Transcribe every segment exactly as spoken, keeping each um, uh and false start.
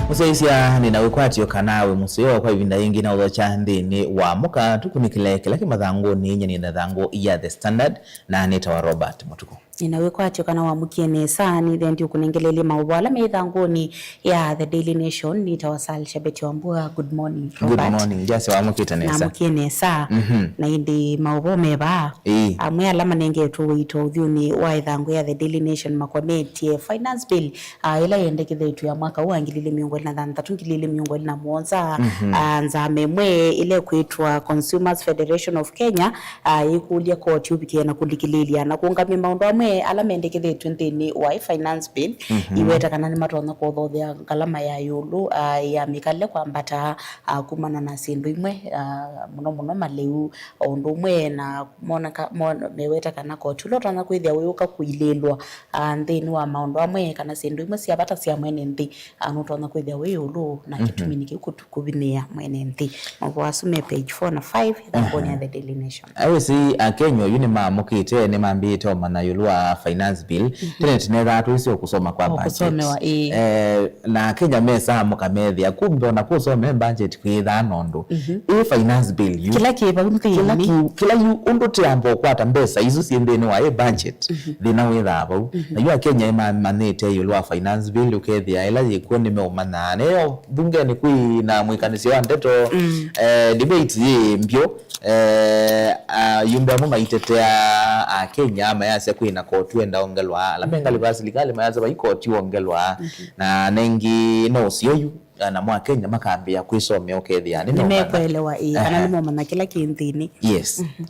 Mũsyaĩĩsya, nĩ na wĩkwatyo kana wĩ mũseo kwa ĩvinda yĩngĩ na ũthokya nthĩnĩ wa mũka. Tũkunĩkĩle kĩla kĩ mathangũnĩ, nyie nĩ na thangũ ya The Standard, na nĩtawa Robert Mũtuku. Nĩ na wĩkwatyo kana wamũkie nesa, nĩ thendio kũnengelelie maũvoo ala me ĩthangũnĩ ya The Daily Nation. Nĩtawa Sal Shabeti Wambua. Good morning, Robert. Good morning. Jase, wamũkĩte nesa? Namũkie nesa. Mhm. Na ĩndĩ maũvoo me vaa. Ĩĩ. Amwe ala manengetwe ũito ũthyũnĩ wa ĩthangũ ya The Daily Nation makonetye finance bill, ah, ĩla yendekethetw'e ya mwaka ũũ wa ngili ilĩ mĩongo ĩlĩ na thanthatũ, ngili ilĩ mĩongo ĩlĩ na mũonza. Mhm. Ah, nzama ĩmwe ĩla ĩkwĩtwa Consumers Federation of Kenya, ah, ĩkũlya koti ũvikĩe na kũlikĩlĩĩlya na kũũngamya maũndũ amwe ala mendekethetw'e nthĩnĩ wa ĩ finance bill. Mhm. Iweta kana nĩmatonya kũthothea ngalama ya ĩũlũ, ah, ya mĩkalĩle kwambata, ah, kumana na syĩndũ imwe, ah, mũno mũno malĩu, o ũndũ ũmwe na moneka, mon-, meweta kana koti ũla ũtonya kwĩthĩa wĩũka kũilĩĩlwa, ah, nthĩnĩ wa maũndũ amwe kana syĩndũ imwe sya vata sya mwene nthĩ, ah, nũtonya kwĩthĩa wĩ ĩũlũ na, mhm, kĩtumi nĩ kĩu kũtu-, kũvinyĩĩa mwene nthĩ. Maũvoo asu me page four na five ĩthangũnĩ ya, aha, The Daily Nation. Awĩsĩ Akenya oyu nĩmaamũkĩte, nĩmambĩĩte ũmanya ĩũlũ wa finance bill. Mhm. Tene tũnethaa tũisĩ o kũsoma kwa, o, budget, kũsomewa, ĩĩ. Eh, na Akenya mesaa mũkamethĩa, kumbe ona kũsome budget kwĩthaa nondũ. Mhm. Ĩ finance bill yu. Kĩla kĩ vau nthĩnĩ. Kĩla kĩ, kĩla yu ũndũ tĩamba ũkwata mbesa isu syĩ nthĩnĩ wa ĩ budget, mhm, thĩna wĩthaa vau. Mhm. Na yu Akenya nĩmamanyĩte ĩũlũ wa finance bill, ũkethĩa ĩla yĩkw'o nĩmeũmanyaa. Nĩyo mbungenĩ kwĩ na mwĩkanĩsyo wa ndeto, mm, eh, debate yĩ mbyũ. Eh, ayumbe amwe maitetea Akenya mayasya kwĩ na koti wenda ongelwa, ala me ngalĩko ya silikalĩ mayasya vai koti wongelwa, mhm, na nengĩ no ũseo yu, namo Akenya makambĩĩa kwĩsomea ũkethĩa nĩmeũmanya. Nĩmekwelewa, ĩĩ, kana, aha, nĩmomanya kĩla kĩ nthĩnĩ. Yes. Mhm.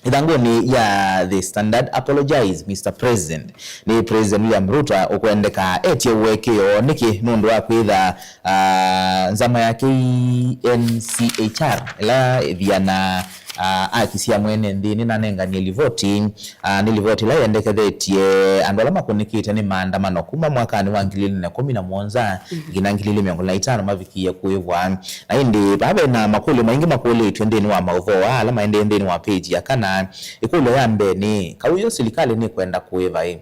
Ĩthangũnĩ ya The Standard, apologize, Mister President. Nĩ President William Ruto ũkwendeka etye ũekeo. Nĩkĩ? Nũndũ wa kwĩtha, ah, nzama ya K N C H R, ĩla ĩviana, ah, aki sya mwene nthĩ, nĩnanenganie livoti, ah, nĩ livoti ĩla yendekethetye andũ ala makũnĩkĩte nĩ maandamano kuma mwakanĩ wa ngili ilĩ na ĩkũmi na mũonza, mhm, nginya ngili ilĩ mĩongo ĩlĩ na itano mavikie kũĩvwa. Na ĩndĩ vaa ve na makũlyo maingĩ makũlĩtw'e nthĩnĩ wa maũvoo aa ala maendee nthĩnĩ wa page ya kana. Ĩkũlyo ya mbee nĩ, kaũ yo silikalĩ nĩkwenda kũĩva ĩ,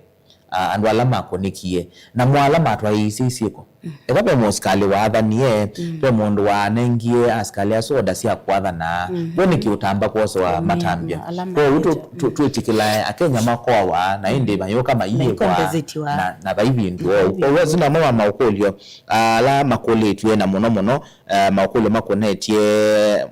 a, andũ ala makũnĩkie, namo ala matwaĩĩsye isyĩko? Mm. Eka ve mũsikalĩ waathanie, mm, ve mũndũ wanengie asikalĩ asu oda sya kwathana, mm, we nĩkĩ ũtamba kwosewa, mm, matambya? Ala kwoou tũ-, matambya, tũ-, mm, twĩtĩkĩlae Akenya makoawa, na ĩndĩ, mm, mayũka mayĩkwa, maikompensetiwa, na, na vaivindũ. Vaivindũ. Kwoou asu namo ma maũkũlyo ala makũlĩtw'e, na mũno mũno, eh, maũkũlyo makonetye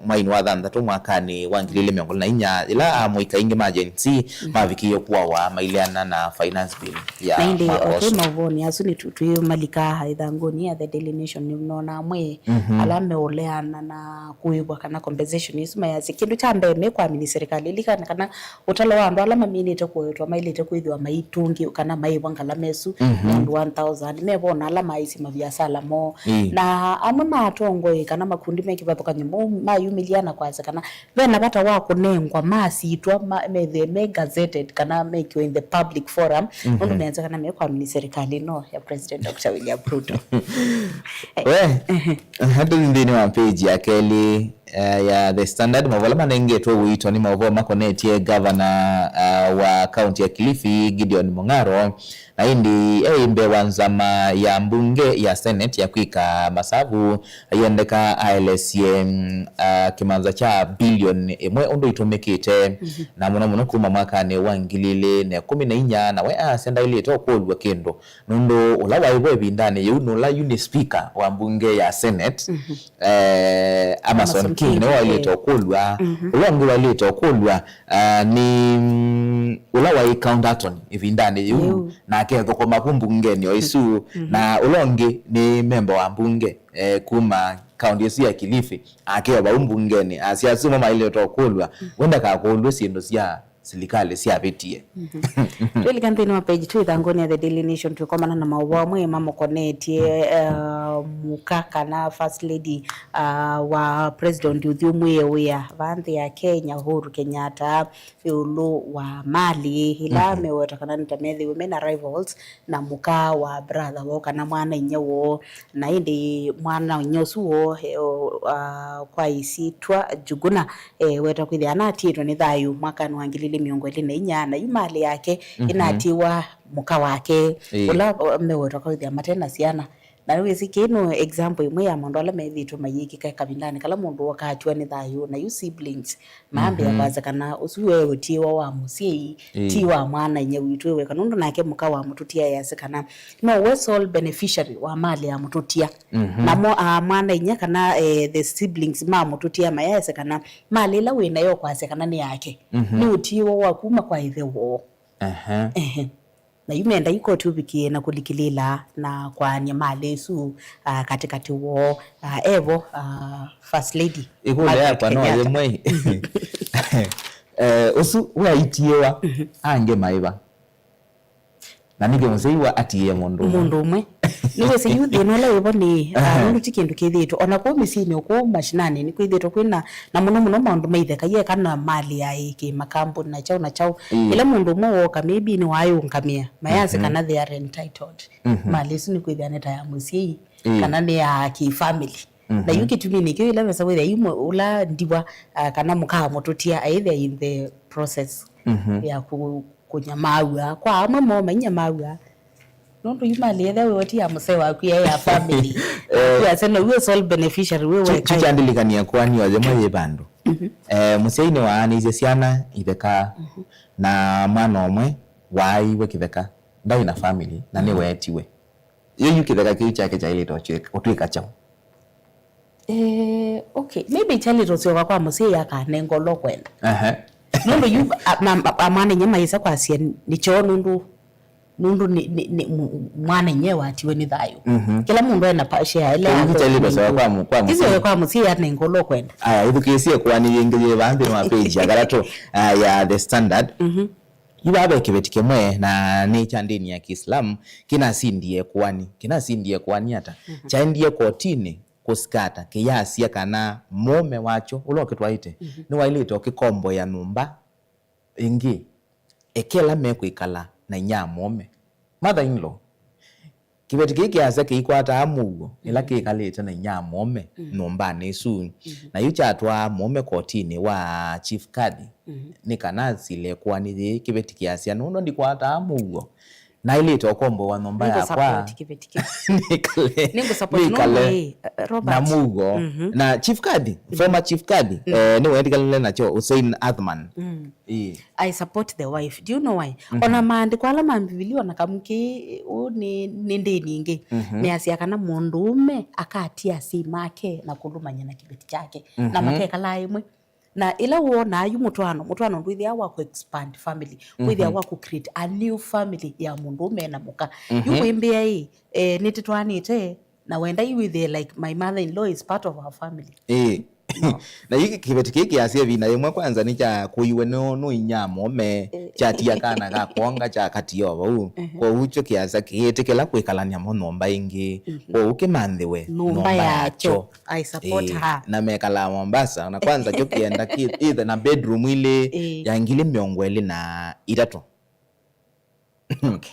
mwainĩ wa thanthatũ mwakanĩ wa ngili ilĩ mĩongo ĩlĩ na inya, yĩla amũika aingĩ ma Gen Z, mhm, mavikĩie kũawa maileana na finance bill ya, na ĩndĩ, mwaka, okay, ũsu. Maũvoonĩ asu nĩ tu-, twĩmalika ĩthangũnĩ ya The Daily Nation, nĩnona amwe, mhm, ala meũleana na kũĩvwa kana compensation ĩsu mayasya. Kĩndũ kya mbee, mekwamini serikali. Lilikana kana ũtalo wa andũ ala maminĩte kũetwa mailĩte kwĩthĩwa maitũngĩ kana maĩvwa ngalama ĩsu, mhm, nĩ andũ one thousand, mevona ala maisye maviasala moo. Ĩĩ. Na amwe ma atongoi kana makundi me kĩvathũkany'o moo mayumĩlya na kwasya kana ve na vata wa kũnengwa masitwa ma-, methĩe me gazetted kana mekĩwe in the public forum, mhm, nũndũ meanza kana mekwamini serikali ĩno ya President Doctor William Ruto. We, ehe, tũthi nthĩnĩ wa page ya kelĩ, eh, ya The Standard, maũvoo ala manengetwe ũito nĩ maũvoo makonetye gavana, ah, wa kaunti ya Kilifi, Gideon Mung'aro, na ĩndĩ e mbee wa nzama ya mbunge ya Senate ya kwĩka masavu, ayendeka aelesye, mm, ah, kĩmanza kya bilioni ĩmwe ũndũ itũmĩkĩte, mhm, na mũno mũno kuma mwakanĩ wa ngili ilĩ na ĩkũmi na inya, na we asya ndaĩlĩte ũkũlw'a kĩndũ. Nũndũ ũla waĩ vo ĩvindanĩ yĩu nũla yu nĩ speaker wa mbunge ya Senate, mhm, eh, Amason Amason King, King, nĩwe waĩlĩte, eh, ũkũlw'a. Mhm. Ũla ũngĩ waĩlĩte ũkũlw'a, ah, nĩ, mm, ũla waĩ county attorney ĩvindanĩ yĩu, yĩu, na akethũkũma ku mbungenĩ o ĩsu. Mhm. Na ũla ũngĩ nĩ memba wa mbunge, eh, kuma kaunti ĩsu ya Kilifi, akeo vau mbungenĩ. Asya asu mo maĩlĩte ũkũlw'a, mhm, we ndakakũlw'e syĩndũ sya silikalĩ syavĩtie. Mhm. Twĩlika nthĩnĩ wa page two ĩthangũnĩ ya The Daily Nation, twĩkomana na maũvoo amwe mamũkonetye, eh, mũka kana first lady, ah, wa president ũthyũmũĩe wĩa vaa nthĩ ya Kenya, Uhuru Kenyatta, ĩũlũ wa mali ĩla, mhm, meweta kana nĩ ta methĩwe mena rivals na mũka wa brother woo kana mwana-inyia woo. Na ĩndĩ mwana-inyia ũsu woo, eh, o, ah, kwa ĩsyĩtwa Njuguna, eh, weta kwĩthĩa anatiĩtwe nĩ thayũ mwakanĩ wa ngili ilĩ mĩongo ĩlĩ na inya, na yu mali yake, mhm, ĩnatiwa mũka wake, ĩĩ, ũla, o, mewetwa kwĩthĩa mate na syana. Na nĩwĩsĩ kĩĩ no example ĩmwe ya maũndũ ala methĩĩtwe mayĩkĩka kavindanĩ kala mũndũ woka atiwa nĩ thayũ, na yu siblings maambĩa Mhm. kwasya kana ũsu we ũtiĩwa wa mũsyai, Ĩĩ. ti wa mwana-inyia witũ wĩ weka, nũndũ nake mũka wa mũtũtia easya kana no we sole beneficiary wa mali ya mũtũtia. Mhm. Namo a mwana-inyia kana eh, the siblings ma mũtũtia mayaasya kana mali ĩla wĩ nayo kwasya kana nĩ yake, Mhm. nĩ ũtiĩwa wa kuma kwa ĩthe woo. Aha. Ehe. Na yu menda yu koti ũvikĩe na kũlikĩlĩĩla na kwaany'a malĩ ĩsu, ah, katĩkatĩ woo, ah, evo, ah, First Lady Ĩkũlyo Margaret yakwa no Kenyatta. Yĩmwe. Eh, ũsu waitiĩwa, Mhm. angĩ maĩva. Na nĩkĩ mũsyai wa atiĩe mũndũ ũmwe? Mũndũ ũmwe. Nĩwĩsĩ yu thĩna ũla wĩvo nĩ, ah, Aha. nũndũ ti kĩndũ kĩthĩĩtwe. Ona kũu mĩsyĩnĩ o kũu mashinani nĩkwĩthĩĩtwe kwĩna, na mũno mũno maũndũ ma itheka yeka na mali ya ĩkĩ makambuni na kyaũ na kyaũ. Ĩĩ. Ĩla mũndũ ũmwe woka, maybe nĩwayũngamĩa, mayasya Mhm. kana they are entitled. Mhm. Mali ĩsu nĩkwĩthĩa nĩ ta ya mũsyai, Ĩĩ. kana nĩ ya kĩ-family. Mhm. Na yu kĩtumi nĩkyo ĩla vesa wĩthĩa yu mwe-, ũla ndiwa, ah, kana mũkaa mũtũtia, either in the process Mhm. ya kũ-, kũnyamaaw'a. Kwa amwe moo mainyamaaw'a. Nũndũ yu mali ethĩa wĩweti ya mũsee waku ya, ya family. Eh. Kwasya no we sole beneficiary we Kyu- weka. Kyu kyandilikania kwani o yĩmwe yĩ vandũ. Mhm. Eh, mũsyai nĩwaanĩisye syana itheka, Mhm. na mwana ũmwe waaiwe kĩtheka, ndaĩ na family, na Mhm. nĩweetiwe. Yu yu kĩtheka kĩu kyake kyaĩlĩte ũtwĩka kyaũ? Eh, okay. Maybe kyalĩte ũsyoka kwa mũsyai akanenga ũla ũkwenda. Aha. Nũndũ yu a- ma- ma- a mwana-inyia maĩsa kwasya nĩ kyoo nũndũ, nũndũ nĩ, nĩ, nĩ mũ- mwana-inyia watiwe nĩ thayũ. Mhm. Kĩla mũndũ ena pa- share ĩla Kĩu kĩkyalĩte ũsyoka kwa mũ- kwa mũsyai. Kĩsyoke kwa mũsyai anenga ũla ũkwenda. Aya, ĩthukĩĩsye kwani yĩngĩ yĩ vaa nthĩnĩ wa page ya katatũ, ah, ya The Standard. Mhm. Yu vaa ve kĩveti kĩmwe na nĩ kya ndĩni ya Kiislamu kĩnasindie kwani, kĩnasindie kwani ata? Mhm. Kyaendie kotinĩ kũsikata kĩyasya kana mũũme wakyo ũla ũkĩtwaĩte Mhm. nĩwaĩlĩte ũkĩkomboea nyũmba ĩngĩ eke ĩla mekwĩkala na inyia mũũme, mother in law. Kĩveti kĩĩ kĩasya kĩikwataa mũuo ĩla Mhm. kĩkalĩte na inyia mũũme Mm. nyũmbanĩ ĩsu. Mhm. Na yu kyatwaa mũũme kotinĩ wa Chief Kadhi Mhm. nĩ kana asile kwani yĩĩ. Kĩveti kĩasya, nũndũ ndikwataa mũuo, naĩlĩte ũkomboa nyũmba yakwa. Nĩngũsupport kĩveti kĩu. Nĩkale, Nĩngũsupport nĩkale nũndũ ĩ, Robert. Na mũuo. Mhm. Na Chief Kadhi, Mm. former Chief Kadhi, Mm. eh, nĩweetikanile nakyo Hussein Athman. Mm. Ĩĩ. I support the wife. Do you know why? Mhm. Ona maandĩko ala ma Mbivilia, ona kamu kĩ, ũ, nĩ, nĩ ndĩni ĩngĩ. Mhm. Measya kana mũndũũme akatia asyai make na kũlũmany'a na kĩveti kyake. Na Mhm. makekalaa ĩmwe. Na ĩla wonaa yu mũtwaano, mũtwaano ndwĩthĩawa wa kũ expand family. Wĩthĩawa Mhm. wa kũ create a new family ya mũndũũme na mũka. Yu Mhm. wĩmbĩa ĩ, eh, nĩtĩtwaanĩte, na wenda yu wĩthĩe like my mother in law is part of our family. Ĩĩ. No. Na yu kĩveti kĩĩ kĩasya ĩvinda yĩmwe kwanza nĩkyakũiwe nĩ, nĩ inyia mũũme, Eh. kyatia kana ka kwonga kyakatia o vau. Mhm. Kwoou kyo kĩasa kĩyĩtĩkĩla kwĩkalany'a mo nyũmba ĩngĩ. Mhm. Kwoou kĩmanthĩwe Nyũmba nyũmba yakyo. Yakyo. I support Ĩĩ. her. Na mekalaa Mombasa, na kwanza kyo kĩenda kĩ- ĩthe na bedroom ilĩ Ĩĩ. ya ngili mĩongo ĩlĩ na itatũ. Okay.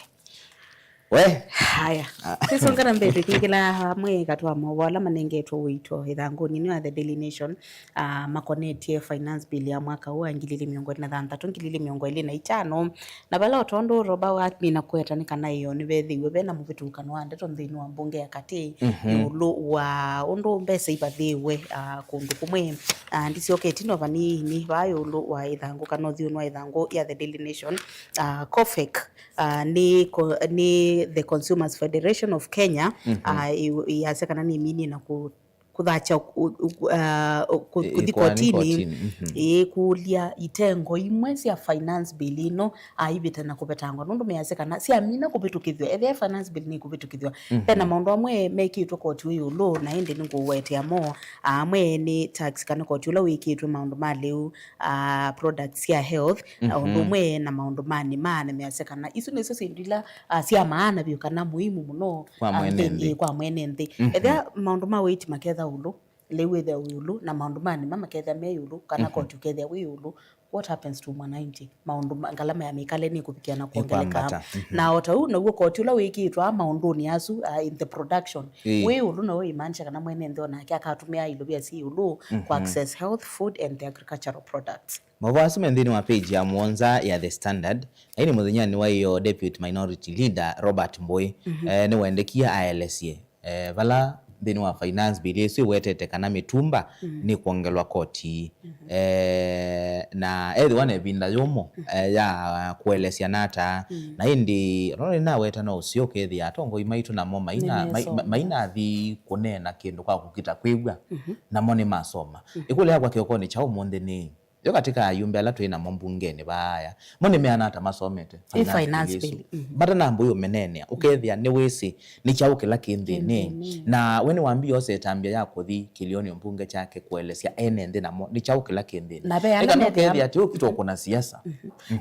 We. Haya. Ah. Twĩsonga na mbee tũkĩngĩla amwe katĩ wa maũvoo ala manengetwe ũito ĩthangũnĩ nĩ wa The Daily Nation, ah, makonetye finance bill ya mwaka ũũ wa ngili ilĩ mĩongo ĩlĩ na thanthatũ, ngili ilĩ mĩongo ĩlĩ na itano. Na vala o tondũ Robert Wagmi na kũeta nĩ kana ĩyo nĩvethĩiwe ve na mũvĩtũkano wa ndeto nthĩnĩ wa mbunge ya katĩ Mhm. ĩũlũ wa ũndũ mbesa ivathĩĩwe, ah, kũndũ kũmwe. Ah, ndisyoke ĩtina vanini vaa ĩũlũ wa ĩthangũ kana ũthyũnĩ wa ĩthangũ ya The Daily Nation, ah, COFEK, ah, nĩ co- nĩ the Consumers Federation of Kenya, Mhm. ah, ĩ- ĩyasya kana nĩminie na kũ- kũthakya kũ- kũ- ah, kũ- Ĩ- kũthi ĩkoani kotini, kotini, mhm. Ĩkũlya itengo imwe sya finance bill ĩno, ah, ivĩte na kũvetangwa nũndũ meyasya kana syamina kũvĩtũkĩthw'a, ethĩa finance bill nĩkũvĩtũkĩthw'a. Mhm. Vena maũndũ amwe mekĩtwe koti wĩ ĩũlũ, na ĩndĩ nĩngũũetĩa mo. Amwe nĩ tax kana koti ũla wĩkĩtwe maũndũ ma lĩu, ah, products sya health, Mhm. ũndũ ũmwe na maũndũ ma nĩma, na measya kana isu nĩsyo syĩndũ ila, ah, sya maana vyũ kana muhimu mũno, Kwa ah, mwene nthĩ. Nthĩ, kwa mwene nthĩ. Mhm. Ethĩa maũndũ ma wĩiti maketha ũlũ, lĩu wĩthĩa wĩ ũlũ, na maũndũ ma nĩma maketha me ĩũlũ, kana Mhm. koti ũkethĩa wĩ ĩũlũ, what happens to mwananchi? Maũndũ ma- ngalama ya mĩkale nĩkũvikĩa na kwongeleka. Ĩkwambata. Mhm. Na o ta ũu naw'o koti ũla wĩkĩĩtwe aa maũndũnĩ asu, uh, in the production, Ĩĩ. wĩ ĩũlũ, na ũimaanisha kana mwene nthĩ onake akatũmĩa ilovia syĩ ĩũlũ Mhm. kũ access health, food and the agricultural products. Maũvoo asu me nthĩnĩ wa page ya mũonza ya The Standard. Na ĩndĩ mũthenyanĩ wa ĩyo, Deputy Minority Leader Robert Mbũĩ, Mhm. eh, nĩwendekie aelesye eh, vala nthĩnĩ wa finance bill ĩsu ĩwetete kana mĩtumba nĩkwongelwa koti. Eh, na ethĩwa na ĩvinda yũmũ, eh, ya kũelesya nata, na ĩndĩ no nĩnaweta no ũseo ũkethĩa atongoi maitũ namo maina-, mai-, ma-, mainathi kũneena kĩndũ kwa kũkita kwĩw'a, namo nĩmasoma. Ĩkũlyo yakwa kĩokonĩ kya ũmũnthĩ nĩ, yo katika ayumbe ala twĩ namo mbungenĩ vaaya, mo nĩmeana ata masomete finance bill ĩsu? Matanamba ũyũmeneenea, ũkethĩa nĩwĩsĩ nĩ kyaũ kĩla kĩ nthĩnĩ. Na we nĩwambie ose ĩtambya ya kũthi kĩlĩonĩ mbunge kyake kũelesya ene nthĩ namo nĩ kyaũ kĩla kĩ nthĩnĩ. Na ve ala eka nũkethĩa atĩ ũkitwa kũna siasa.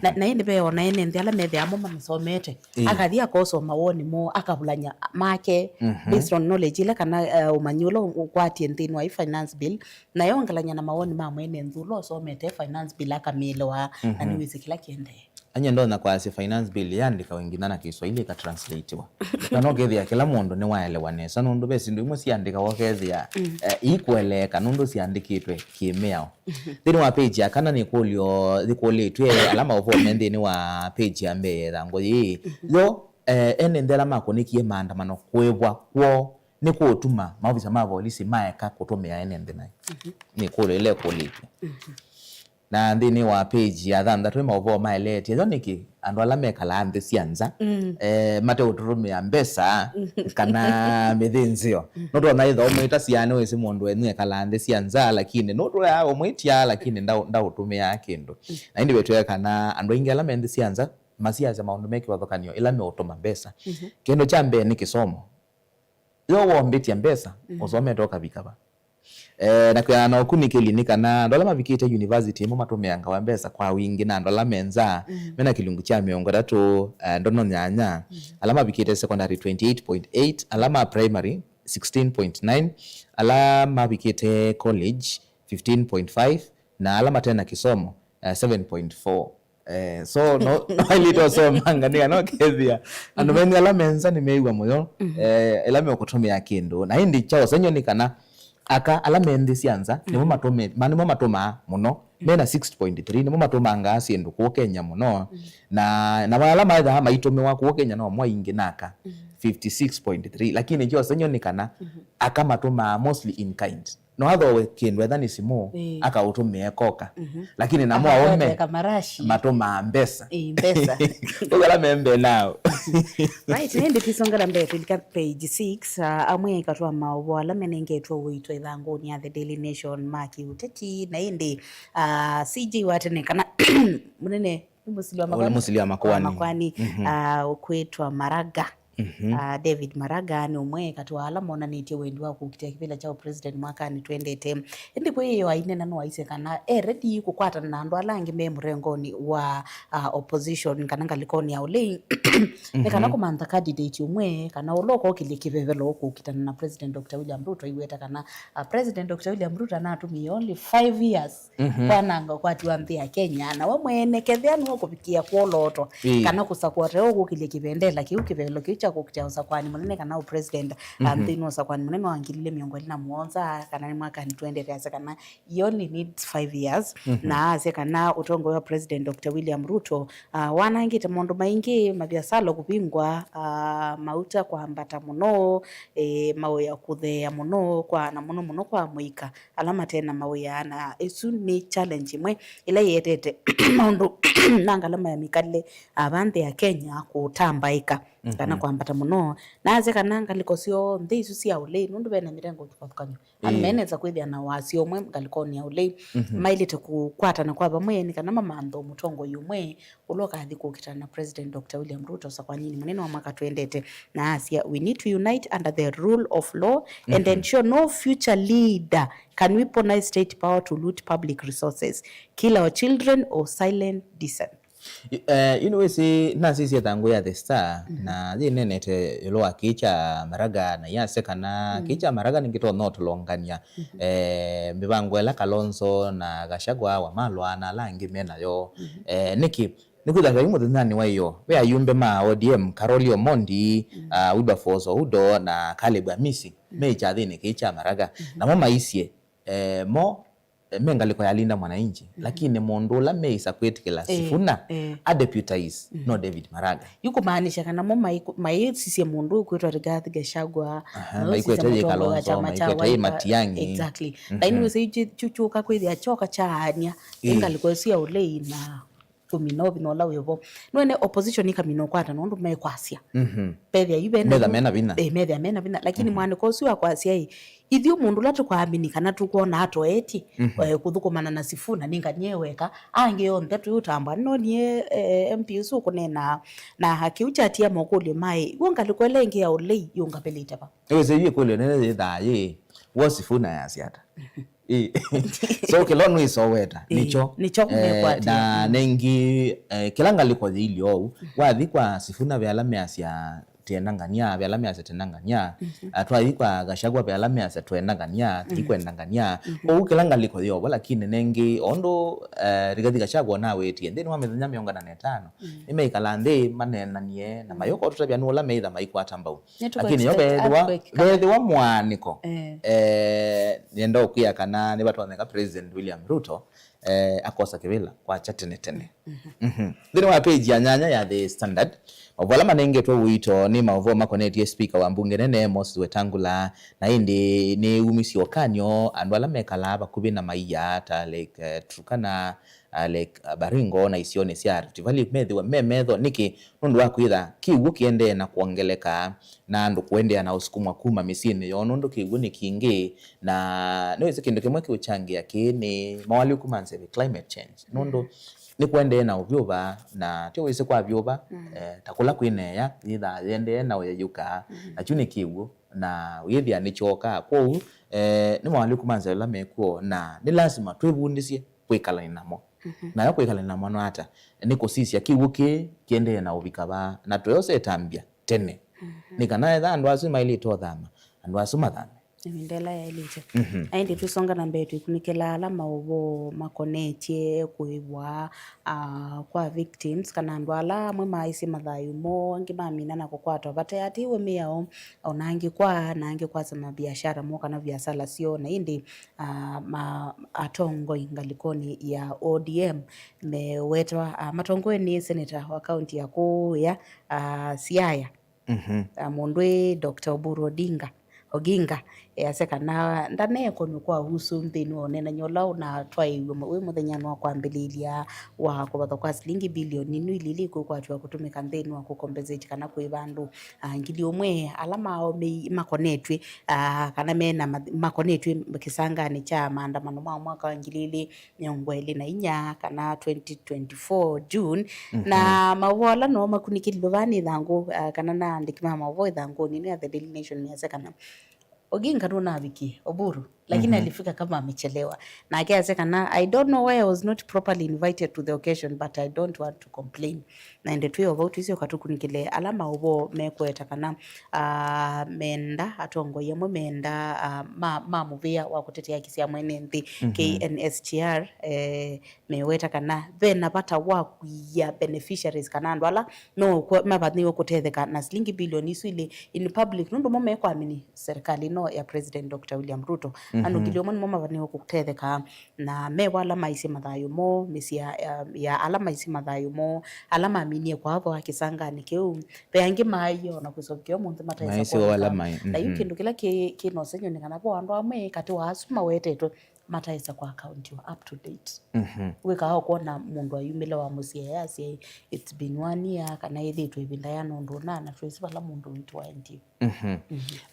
Na, na ĩndĩ ve ona ene nthĩ ala methĩaa mo mamĩsomete, akathi akosoma woni moo, akavulany'a make based on knowledge ila kana, eh, ũmanyi ũla ũkwatie nthĩnĩ wa finance bill, na yongelany'a na mawoni ma mwene nthĩ ũla ũsomete finance bill akamĩelewa, na nĩwĩsĩ kĩla kĩendee. Anye ndonya kwasya finance bill yaandĩkawe nginya na Kiswahili ĩkatranslatĩwa. Na no kethĩa kĩla mũndũ nĩwaelewa nesa, nũndũ ve syĩndũ imwe siandĩkawa ũkethĩa, eh, iikueleeka nũndũ siandĩkĩtwe kĩmĩao. Nthĩnĩ wa page ya kana nĩ kũlyo yĩkũlĩtw'e ala maũvoo me nthĩnĩ wa page ya mbee ya ĩthangũ yĩĩ. Yo, eh, ene nthĩ ala makũnĩkie maandamano kũĩvwa kwoo nĩ kũtuma maovisa ma volisi maeka kũtũmĩa ene nthĩ naĩ. Nĩ ĩkũlyo ĩla ĩkũlĩtw'e. Na nthĩnĩ wa page ya thanthatũ nĩ maũvoo maeleetye yo nĩkĩ andũ ala mekalaa nthĩ sya nza, eh, mateũtũtũmĩa mbesa kana mĩthĩnzĩo. Nũtonya ĩtha ũmwĩta siana wĩsĩ mũndũ wenyu ekalaa nthĩ sya nza, lakini nũtũyaa ũmwĩtya, lakini ndau-, ndaũtũmĩaa kĩndũ. Na ĩndĩ vetwĩe kana andũ aingĩ ala me nthĩ sya nza masiasya maũndũ me kĩvathũkany'o ĩla meũtũma mbesa. Kĩndũ kya mbee nĩ kĩsomo. Yo wombĩtya mbesa, ũsomete ũkavika va? Eh, na kwĩana na ũkunĩkĩli nĩ kana andũ ala mavikĩte university ĩmwe matũmĩangawa mbesa kwa wingĩ na andũ ala me nza mena kĩlungu kya mĩongo ĩtatũ, eh, ndono nyanya, ala mavikĩte secondary twenty eight point eight, ala ma primary sixteen point nine, ala mavikĩte college fifteen point five, na ala matena kĩsomo, eh, seven point four. Eh, so no, no ailĩte ũsomanga nĩ kana ũkethĩa andũ menyu ala me nza nĩmeĩw'a mũyo, eh, ĩla meũkũtũmĩa kĩndũ. Na ĩndĩ kya ũsengy'o nĩ kana aka ala me nthĩ sya nza nĩmo matũmĩ-, ma-, nĩmo matũmaa mũno, mena six point three, nĩmo matũmangaa syĩndũ kũũ Kenya mũno. Na, na ala maethaa maitũmĩwa kũũ Kenya no mo aingĩ na aka, fifty six point three. Lakini kya ũsengy'o nĩ kana aka matũmaa mostly in kind. No athowe kĩndũ etha nĩ simũ, akaũtũmĩe koka. Lakini namo aũme matũmaa mbesa. Ĩĩ, mbesa. Ũguo ala me mbee nao. Right, nĩndĩ twisongela mbee tũlika page six, ah, amwe aika twa maũvoo ala menengetwe ũito ĩthangũnĩ ya The Daily Nation ma kĩũteti, na ĩndĩ, ah, C J wa tene kana mũnene Nĩ mũsili wa makwani. Ũla mũsili wa makwani. Makwani, ah, ũkwĩtwa Maraga. Ah, David Maraga nĩ ũmwe katĩ wa ala monanĩtye wendi wa kũkitĩa kĩvĩla kya ũpresident mwakanĩ twendete. Ĩndĩ kwĩ ĩyo ainena no aisye kana e ready kũkwatana na andũ ala angĩ me mũrengonĩ wa, ah, opposition kana ngalĩkonĩ ya ũlei. Nĩ kana kũmantha candidate ũmwe kana ũla ũkokĩlya kĩvevelo kũkitana na President Doctor William Ruto aiweta kana, ah, President Doctor William Ruto anatũmĩie only five years kwananga ũkwati wa nthĩ ya Kenya, na we mwene kethĩa nĩwe ũkũvikĩa kwolotwa kana kũsakũa ta we ũkũkĩlya kĩvendela kĩu, kĩvevelo kĩu kya kũkitĩa ũsakũani mũnene kana ũ president, ah, nthĩnĩ wa ũsakũani mũnene wa ngili ilĩ mĩongo ĩlĩ na mũonza, kana nĩ mwakanĩ twendete, asya kana he only needs five years, na asya kana ũtongoi wa President Doctor William Ruto, ah, wanangĩte maũndũ maingĩ, maviasala kũvingwa, ah, mauta kwambata mũno, eh, mawĩa kũtheea mũno kwa, na mũno mũno kwa mũika ala mate na mawĩa, na ĩsu nĩ challenge ĩmwe ĩla ĩetete maũndũ na ngalama ya mĩkalĩle, ah, va nthĩ ya Kenya kũtambaĩka kana kwambata mũno. Na asya kana ngalĩko syonthe isu sya ũlei, nũndũ vena mĩrengo kĩvathũkany'o, andũ menesa kwĩthĩa na wasyo ũmwe ngalĩkonĩ ya ũlei, mailĩte kũkwatana kwa vamwe nĩ kana mamanthe mũtongoi ũmwe ũla ũkathi kũkitana na President Doctor William Ruto ũsakũanĩnĩ mũnene wa mwaka twendete, na asya, "We need to unite under the rule of law and ensure no future leader can weaponize state power to loot public resources, kill our children or silent dissent." Eh, yu nĩwĩsĩ nasisye ĩthangũ ya The Star, na yĩnenete ĩũlũ wa kĩĩ kya Maraga, na yasya kana kĩĩ kya Maraga nĩkĩtonya ũtũlongany'a, eh, mĩvango ĩla Kalonzo na Gachagua, Wamalwa na ala angĩ menayo. Eh, nĩkĩ? Nĩkwĩthĩwa yu mũthenyanĩ wa ĩyo, ve ayumbe ma O D M, Karoli Omondi, ah, Wilberforce Oudo na Caleb Amisi me kyathĩnĩ kĩĩ kya Maraga. Namo maisye, eh, mo eh, me ngalĩko ya Linda Mwananchi, lakini mũndũ ũla meĩsa kwĩtĩkĩla Sifuna a deputize no David Maraga. Yu kũmaanisha kana mo mai-, maĩsisye mũndũ ũkwĩtwa Rigathi Gachagua, aha, maikwete yĩ Kalonzo, maikwete yĩ Matiang'i. Exactly. Lakini wĩsĩ kyu kyũka kwĩthĩa kyoka kyaany'a ngalĩko ĩsu ya ũlei na kũmina ũvinya ũla wĩvo. Nũene opposition ĩkamina ũkwata nũndũ mekwasya. Pethĩa yu vena metha mena vinya. Eh, methĩa mena vinya. Lakini mwanĩko ũsu wa kwasya ĩ, ithyĩ mũndũ ũla tũkwamini kana tũkwona atoetye, eh, kũthũkũmana na Sifuna nĩ nganie weka, angĩ onthe twĩ ũtambwa. Nĩnonie, eh, M P ũsu ũkũneena na kĩu kyatia mokũlyo maĩ, w'o ngalĩko ĩla ĩngĩ ya ũlei yũngapĩlĩte va? Ĩwĩsĩ yu ĩkũlyo nene yĩthaa yĩ, w'o Sifuna yasya ata? Ĩ. So kĩla nũisoweta nĩkyo. Nĩkyo eh, mekwatĩa. Na nengĩ, eh, kĩla ngalĩko yĩilye ou, wathi kwa Sifuna ve ala measya tĩendangany'a, ve ala measya tĩendangany'a, ah, twathi kwa Gachagua ve ala measya tũendangany'a, tũikwendangany'a. Kwoou kĩla ngalĩko yĩovo, lakini nengĩ o ũndũ, eh, Rigathi Gachagua nawĩtie, nthĩnĩ wa mĩthenya mĩongo ĩna na ĩtano nĩmeikala nthĩ maneenanie na mayũka ũtũtavya nũla meitha maikwata mbau. Lakini yo vethĩwa, vethĩwa mwanĩko, eh, nĩenda ũkwĩa kana nĩvatonyeka President William Ruto, eh, akosa kĩvĩla kwakya tene tene. Nthĩnĩ wa page ya nyanya ya The Standard, maũvoo ala manengetwe ũito nĩ maũvoo makonetye speaker wa mbunge nene Moses Wetangula, na ĩndĩ nĩwumisye ũkany'o andũ ala mekalaa vakuvĩ na maia ta Lake, eh, Turkana, ah, Lake, ah, Baringo na isionĩ sya Rift Valley methĩwe me metho. Nĩkĩ? Nũndũ wa kwĩtha kĩw'ũ kĩendee na kwongeleka na andũ kũendeea na ũsukumwa kuma mĩsyĩnĩ yoo nũndũ kĩw'ũ nĩ kingĩ. Na nĩwĩsĩ kĩndũ kĩmwe kĩũkyangĩa kĩĩ nĩ mawalĩku ma nzeve, climate change. Nũndũ nĩkũendee na ũvyũva na tyo wĩsĩ kwa vyũva, eh, ta kũla kwĩ neea yĩthaa yendee na ũyeyũka, na kyu nĩ kĩw'ũ na ũyĩthĩa nĩkyokaa. Kwoou, eh, nĩ mawalĩku ma nzeve ala mekw'o na nĩ lasima twĩvundĩsye kwĩkalany'a namo. Nayo kwĩkalany'a namo no ata? Nĩ kũsisya kĩw'ũ kĩĩ kĩendee na ũvika vaa, na tũyose ĩtambya tene. Nĩ kana etha andũ asu maĩlĩte ũthama, andũ asu mathame ĩvinda ĩla yaĩlĩte. Na ĩndĩ twĩsonga na mbee, twĩkunĩkĩla ala maũvoo makonetye kũĩvwa, ah, kwa victims, kana andũ ala amwe maaisye mathayũ moo, angĩ mamina na kũkwatwa vate atĩĩwe mĩao, o na angĩ kwa, na angĩ kwasya maviasara moo kana viasala syoo, na ĩndĩ ah, ma-, atongoi ngalĩkonĩ ya O D M mewetwa, ah, matongoe nĩ seneta wa kaunti ya kũũya, ah, Siaya. Ah, mũndũ wĩ Doctor Oburu Odinga, Oginga, easya kana ndaneekonw'a kwa ũsu nthĩnĩ wa ũneenany'a ũla ũnatwaĩiw'e wĩ mũthenyanĩ wa kwambĩlĩĩlya wa kũvathwa kwa silingi bilioni inu ili ili kwĩkwatw'a kũtũmĩka nthĩnĩ wa kũcompensate kana kũĩva andũ, ah, ngili ũmwe ala maomei-, makonetw'e ah, kana mena math-, makonetw'e kĩsanganĩ kya maandamano ma mwaka wa ngili ili mĩongo ĩlĩ na inya kana twenty twenty-four June. Na maũvoo ala no makunĩkĩlilwe vaa nĩ ĩthangũ, ah, kana na andĩki ma maũvoo ĩthangũnĩ ĩno ya The Daily Nation measya kana Oginga nũnavikie Oburu, lakini alifika kama amechelewa. Nake asya kana, "I don't know why I was not properly invited to the occasion, but I don't want to complain." Na ĩndĩ twĩ o vau, twĩsyoka tũkunĩkĩle ala maũvoo mekweta kana, ah, menda, atongoi amwe menda, ah, ma, ma mũvĩa wa kũtetea haki sya mwene nthĩ, K N S G R, eh, meweta kana ve na vata wa kũia beneficiaries kana andũ ala no kwa-, mavanyĩwe kũtetheka na silingi bilioni isu ilĩ in public, nũndũ mo mekwamini serikali ĩno ya President Doctor William Ruto. Andũ ngili ũmwe nĩmo mavanyĩwe kũtetheka, na me vo ala maisye mathayũ moo, mĩsyĩ ya, ya, ya ala maisye mathayũ moo, ala maminie kwao va kĩsanganĩ kĩu. Ve angĩ maaie ona kwĩsovya ũmũnthĩ mataĩsa kwoneka. Na yu kĩndũ kĩla kĩ, kĩ na ũsengy'o nĩ kana vo andũ amwe katĩ wa asu mawetetwe mataĩsa kwa akauntiwa up to date. Wĩkaa o kwona mũndũ ayumĩle wa mũsyĩ ayasya, "It's been one year," kana ĩthĩtwe ĩvinda yana ũndũ ũna, na twĩsĩ vala mũndũ witũ waendie.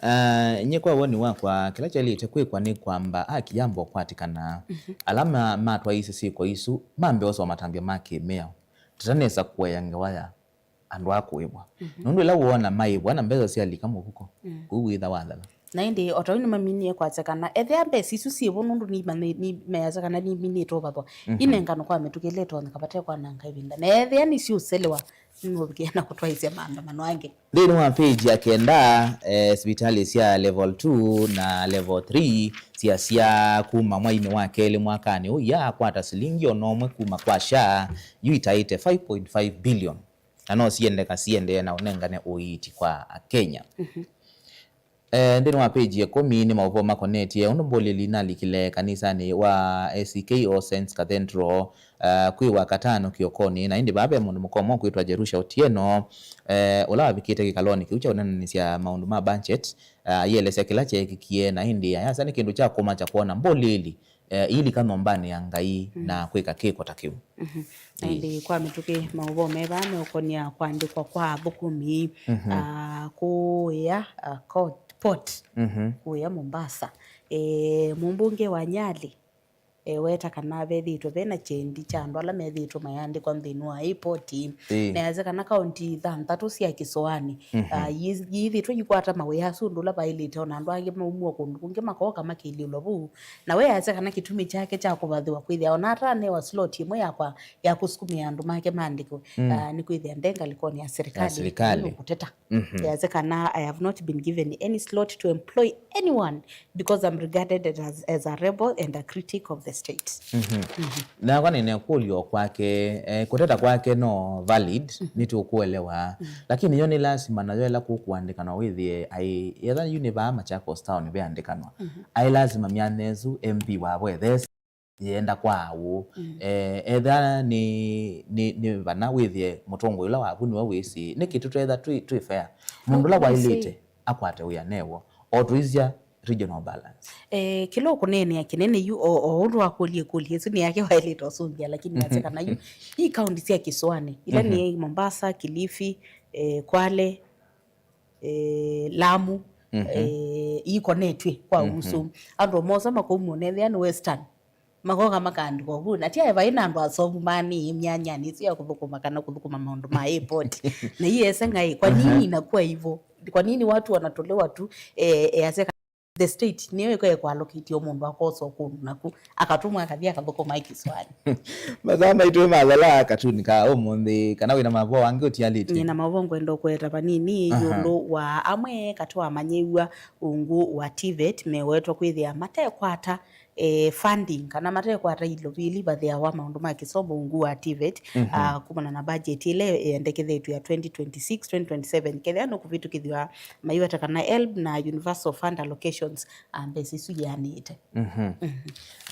Ah, nyie kwa woni wakwa, kĩla kyaĩlĩte kwĩkwa nĩ kwamba aki yamba ũkwatĩkana ala ma-, matwaisye syĩko isu mambe ũsoma matambya ma kĩmĩao. Tũtanesa kũea ngewa ya andũ a kũĩvwa. Nũndũ ĩla woona maĩvwa na mbesa syalika mũvuko, kũu wĩtha wathela. Na ĩndĩ o ta ũu nĩmaminie kwasya kana ethĩa mbesa isu syĩvo nũndũ nĩmanyĩ-, nĩmeasya kana nĩminĩtwe ũvathwa. Inengano kwa mĩtũkĩ ĩla ĩtonyeka vate kwananga ĩvinda. Na ethĩa nĩsyũselewa, nĩmũvikĩe na kũtwaĩsya maandamano angĩ. Nthĩnĩ wa page ya kenda, eh, sivitalĩ sya level two na level three syasya kuma mwainĩ wa kelĩ mwakanĩ ũũ, yakwata silingi ona ũmwe kuma kwa SHA, yu itaĩte five point five billion. Na no siendeka siendee na ũnengane ũiiti kwa Akenya. Eh, nthĩnĩ wa page ya ĩkũmi nĩ maũvoo makonetye ũndũ mbũlĩli nalikile kanisanĩ wa A C K All Saints Cathedral, eh, kwĩ Wakatano kĩokonĩ, na ĩndĩ vaa ve mũndũ mũka ũmwe ũkwĩtwa Jerusha Otieno, eh, ũla wavikĩte kĩkalonĩ kĩu kya ũnenanĩsya maũndũ ma budget, eh, aielesya kĩla kyeekĩkie, na ĩndĩ ayasya nĩ kĩndũ kya kũmakya kwona mbũlĩli eh, ilika nyũmbanĩ ya Ngai na kwĩka kĩko ta kĩu. Mhm. Na ĩndĩ kwa mĩtũkĩ, maũvoo me vaa meũkonia kũandĩkwa kwa athũkũmi, ah, kũĩa, ah, court, port, kũĩa Mombasa. Eh, mũmbunge wa Nyali, eh, weta kana vethĩĩtwe vena kyendi kya andũ ala methĩĩtwe mayandĩkwa nthĩnĩ wa ĩpoti. Ĩĩ. Na yasya kana kaunti thanthatũ sya kĩsoanĩ, ah, yi-, yĩthĩĩtwe yikwata mawĩa asu ũndũ ũla vaĩlĩte, ona andũ angĩ maumua kũndũ kũngĩ makooka makĩlilwa vau. Na we asya kana kĩtumi kyake kya kũvathĩwa kwĩthĩa ona atanewa slot ĩmwe ya kwa, ya kũsukumĩa andũ make maandĩkwe, ah, nĩ kwĩthĩa nde ngalĩkonĩ ya serikali, serikali. Nĩ kũteta. Asya kana, "I have not been given any slot to employ anyone because I'm regarded as, as a rebel and a critic of the state." Nakwa nĩnekũlyo kwake, eh, kũteta kwake no valid, nĩtũkũelewa. Lakini yo nĩ lasima nayo ĩla kũkũandĩkanwa wĩthĩe, ai, yetha yu nĩ vaa Machakos Town veandĩkanwa. Ai lasima myanya ĩsu M P wavo ethese yenda kwa aũ. Eh, etha nĩ, nĩ, nĩ vana wĩthĩe mũtongoi ũla wavu nĩwe wĩsĩ. Nĩkĩ tũtetha twĩ, twĩ fair? Mũndũ ũla waĩlĩte akwate wĩa newo. O tũisya regional balance. Eh, kĩla ũkũneenea kĩnene yu, o, o ũndũ wakũlya ĩkũlyo ĩsu nĩ yake waĩlĩte ũsũngĩa, lakini asya kana yu, i kaunti sya kĩsoanĩ, ila nĩ Mombasa, Kilifi, eh, Kwale, eh, Lamu, eh, ikonetw'e kwa usu. Andũ mosa makoumwa nethĩa nĩ Western. Makoka makaandĩkwa vu. Na ti aĩ vai na andũ asomu maanĩie myanyanĩ ĩsu ya kũthũkũma kana kũthũkũma maũndũ ma airport. Na iĩ ese ngaĩ, kwa nini inakuwa hivyo? Kwa nini watu wanatolewa tu, eh, eh, ase ka-, the state nĩyo ĩkoe kũallocate o mũndũ akosa o kũndũ naku, akatũmwa akathi akathũkũma kĩsoanĩ? Masaa maitũ mathala katuni ka ũmũnthĩ, kana wĩna mavoo angĩ ũtialĩtye? Nĩna mavoo ngwenda ũkweta vanini ĩũlũ wa amwe katĩ wa amanyĩw'a ungu wa TVET mewetwa kwĩthĩa matekwata eh, funding, kana matekwata ilovili vathĩawa maũndũ ma kĩsomo ungu wa TVET, ah, kumana na budget ĩla yendekethetw'e ya twenty twenty-six, twenty twenty-seven. Kethĩa nũkũvĩtũkĩthw'a maiweta kana HELB na universal fund allocations, ah, mbesa isu ianĩte.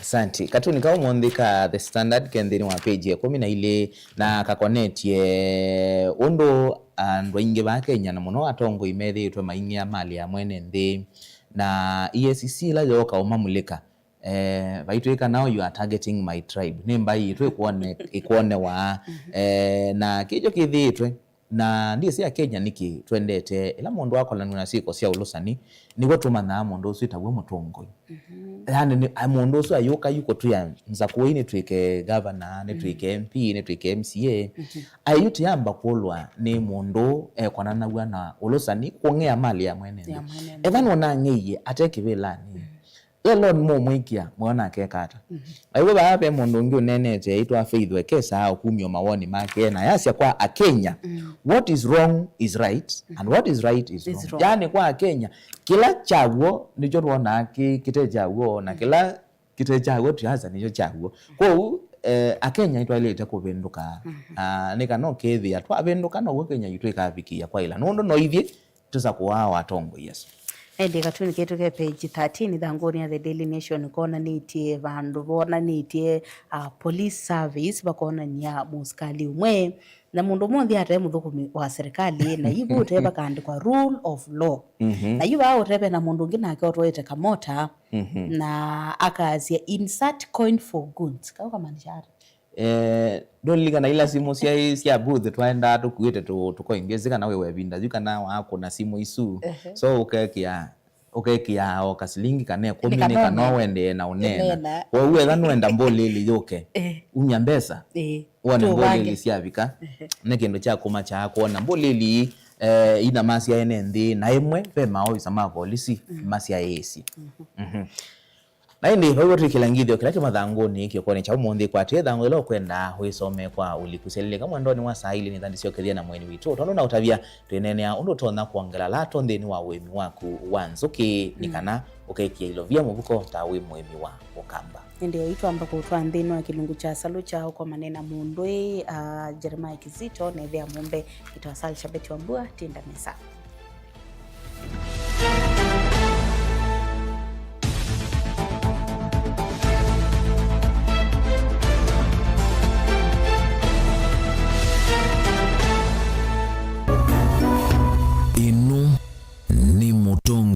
Asante. Katuni ka ũmũnthĩ ka The Standard ke nthĩnĩ wa page ya ĩkũmi na ilĩ na kakonetye ũndũ andũ aingĩ vaa Kenya na mũno atongoi methĩĩtwe maing'ĩa mali ya mwene nthĩ, na EACC ĩla yooka ũmamulĩka, eh, vaitwĩka now you are targeting my tribe. Nĩ mbaĩ yitũ ĩkwone-, ĩkwonewa. Eh, na kĩkyo kĩthĩĩtwe, na ndyĩsĩ Akenya nĩkĩ twendete, ĩla mũndũ akolanw'a na syĩko sya ũlũsani, nĩw'o tũmanyaa mũndũ ũsu ĩtaw'o mũtongoi. Yani, nĩ, a, mũndũ ũsu ayũka yu kũtwĩa Nzakũi nĩtwĩke governor, nĩtwĩke MP, nĩtwĩke MCA. Ayu tĩyamba kũlwa nĩ mũndũ ekonanaw'a na ũlũsani kũng'ea mali ya mwene nthĩ. Ya mwene nthĩ. Etha nũnang'eie ate kĩvĩlanĩ. Ye loan mũmwĩkĩa, mwĩona akeka ata? Aiwe vaa ve mũndũ ũngĩ ũneenete, aitwa Faith Wekesa, ũkumyo mawoni make, na yasya kwa Akenya, what is wrong is right, and what is right is wrong. Is wrong. Yani kwa Akenya, kĩla kyaw'o nĩkyo twonaa kĩ-, kĩte kyaw'o, na kĩla kĩte kyaw'o tuyasa nĩkyo kyaw'o. Kwoou, eh, Akenya nĩtwaĩlĩte kũvĩndũka. Ah, nĩ kana ũkethĩa twavĩndũka, now'o Kenya yitũ ĩkavikĩĩa kwaĩla. Nũndũ no ithyĩ tũsakũaa o atongoi asu. Ĩndĩ katuni ketũ ke page thirteen ithangũnĩ ya The Daily Nation konanĩtye vandũ vonanĩtye, ah, police service vakonany'a mũsikali ũmwe na mũndũ ũmwe ũnthĩ ate mũthũkũmi wa serikali, na yu vu ũtee vakaandĩkwa rule of law. Na yu vaa ũtee vena mũndũ ũngĩ nake ũtwaĩte kamota na akasya insert coin for goons. Kau kamaanisha ata? Eh, ndũlilikana ila simũ syaĩ sya booth twaendaa tũkuĩte tũ-, tũkoingĩ, si kana wĩ wevinda yu kana wakũna simũ isu. So ũkekĩa, ũkekĩa o kasilingi kana ĩkũmi nĩ kana ũendee na ũneena. Ũneena. Kwoou etha nũenda mbũlĩli yũke, umya mbesa, wone mbũlĩli syavika. Nĩ kĩndũ kya kũmakya kwona mbũlĩli, eh, ina masya ene nthĩ, na ĩmwe ve maovisa ma volisi masyaĩĩsye. Na ĩndĩ, vau twĩkĩla ngithyo kĩla kĩ mathangũnĩ kĩokonĩ kya ũmũnthĩ, kwatĩ ĩthangũ ĩla ũkwenda wĩsome kwa ũliku. Syalilĩka mwendonĩ wa saa ilĩ, nĩtha ndĩsyokethya na mũeni witũ, tondũ na ũtavya twĩneenea ũndũ ũtonya kwongela lato nthĩnĩ wa ũĩmi waku wa nzũkĩ, nĩ kana ũkekĩa ilovia mũvuko ta wĩ mũĩmi wa ũkamba. Ĩndĩ oyu twamba kũtwaa nthĩnĩ wa kĩlungu kya salũ kya ũkomane na mũndũ ĩ, ah, Jeremiah Kizito, nethĩa mũmbe, ĩtawa Sal Shabeti wa Mbua, tinda mesa.